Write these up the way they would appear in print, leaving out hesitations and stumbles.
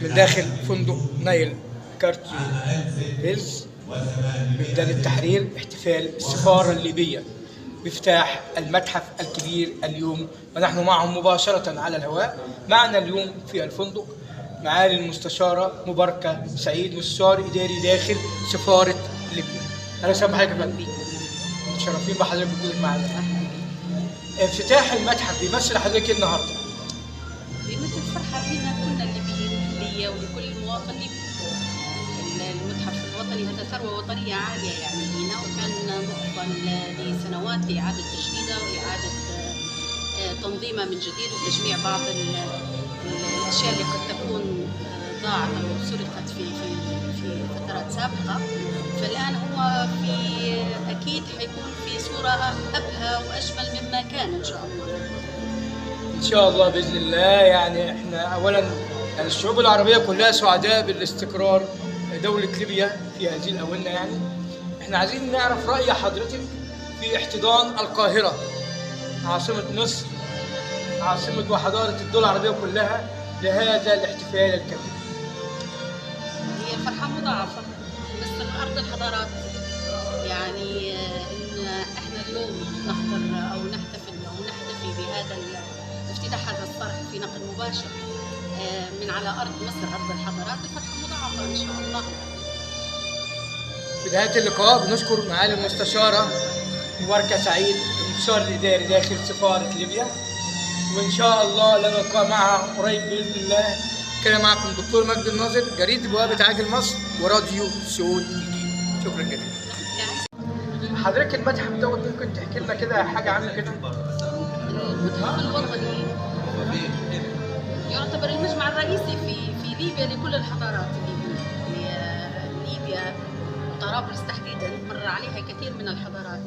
من داخل فندق نايل كارتيو هيلز بميدان التحرير، احتفال السفارة الليبية بافتتاح المتحف الكبير اليوم، ونحن معهم مباشرة على الهواء. معنا اليوم في الفندق معالي المستشارة مباركة سعيد، مستشار إداري داخل سفارة ليبيا. أهلا وسهلا بحضرتك يا فندم، متشرفين بحضرتك بوجودك معنا. افتتاح المتحف بيمثل حضرتك ايه النهارده؟ بيمثل فرحة لنا كلنا الليبيين، ليا ولكل مواطن ليبي. المتحف الوطني هذا ثروة وطنية عالية يعني لينا، وكان مقبل لسنوات لإعادة تجديده وإعادة تنظيمه من جديد وتجميع بعض الأشياء اللي قد تكون ضاعت أو سرقت في في في فترات سابقة. فالآن هو في أكيد حيكون في صورة أبهى وأجمل مما كان إن شاء الله. إن شاء الله بإذن الله. يعني إحنا أولاً يعني الشعوب العربية كلها سعداء بالاستقرار دولة ليبيا في هذه الآونة. يعني إحنا عايزين نعرف رأي حضرتك في احتضان القاهرة عاصمة مصر، عاصمة وحضارة الدول العربية كلها، لهذا الاحتفال الكبير. هي فرحة مضاعفة، مصر أرض الحضارات. يعني إن إحنا اليوم نحضر أو نحتفل أو نحتفي بهذا افتتاح هذا الصرح في نقل مباشر من على أرض مصر أرض الحضارات، الفرحة مضاعفة إن شاء الله. في نهاية اللقاء بنشكر معالي المستشارة مباركة سعيد، المستشار الإداري داخل سفارة ليبيا، وإن شاء الله لنا لقاء معها قريب بإذن الله. كان معكم دكتور مجدي الناظر، جريدة بوابة عاجل مصر وراديو صوت الجيل. شكرا جزيلا. حضرتك المتحف دوت ممكن تحكي لنا كده حاجة عنه كده؟ المتحف الوطني يعتبر المجمع الرئيسي في ليبيا لكل الحضارات الليبية. ليبيا وطرابلس تحديدا مر عليها كثير من الحضارات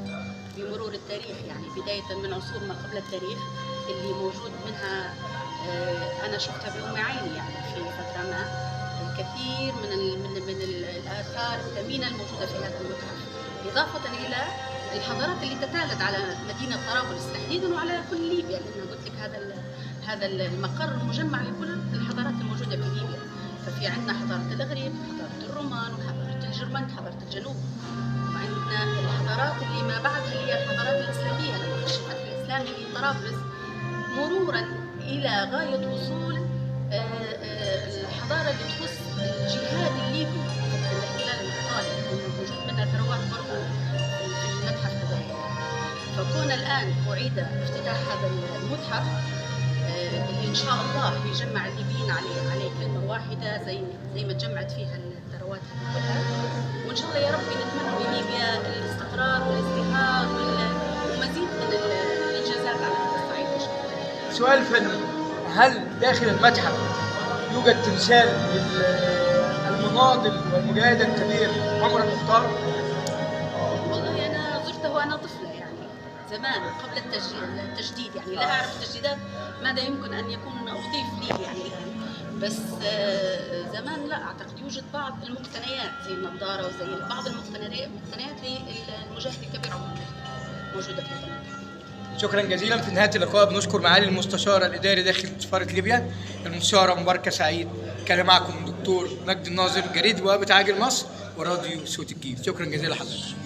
بمرور التاريخ، يعني بداية من عصور ما قبل التاريخ اللي موجود منها أنا شفتها بأم عيني يعني في فترة ما، الكثير من الآثار الثمينة الموجودة في هذا المتحف، إضافة إلى الحضارات اللي تتالت على مدينة طرابلس تحديدا وعلى كل ليبيا، لأن قلت لك هذا المقر مجمع لكل الحضارات الموجودة في ليبيا. ففي عندنا حضارة الإغريق، حضارة الرومان، وحضارة الجرمنت، حضارة الجنوب، وعندنا الحضارات اللي ما بعدها اللي هي الحضارات الإسلامية لما خش الفتح الإسلامي لطرابلس، مرورا إلى غاية وصول الحضارة اللي تخص الجهاد الليبي ضد الاحتلال الإيطالي، موجود منها ثروات برضو في المتحف هذا. فكون الآن أعيد افتتاح هذا المتحف اللي إن شاء الله يجمع الليبيين عليه كلمة واحدة زي ما تجمعت فيها الثروات هذه كلها، وإن شاء الله يا ربي نتمنى لليبيا الاستقرار والازدهار ومزيد من الإنجازات على هذا الصعيد إن شاء الله. سؤال فني، هل داخل المتحف يوجد تمثال للمناضل والمجاهد الكبير عمر المختار؟ والله أنا زرته وأنا طفلة يعني زمان قبل التجديد، يعني لا أعرف التجديدات ماذا يمكن أن يكون أضيف لي يعني الآن، بس زمان لا أعتقد يوجد بعض المقتنيات زي النظارة وزي بعض المقتنيات للمجاهد الكبير عمر المختار موجودة في هذا المتحف. شكرا جزيلا. في نهاية اللقاء بنشكر معالي المستشارة الإداري داخل سفارة ليبيا المستشارة مباركة سعيد. كان معكم دكتور مجدي الناظر، جريدة بوابة عاجل مصر وراديو صوت الجيل. شكرا جزيلا لحضرتك.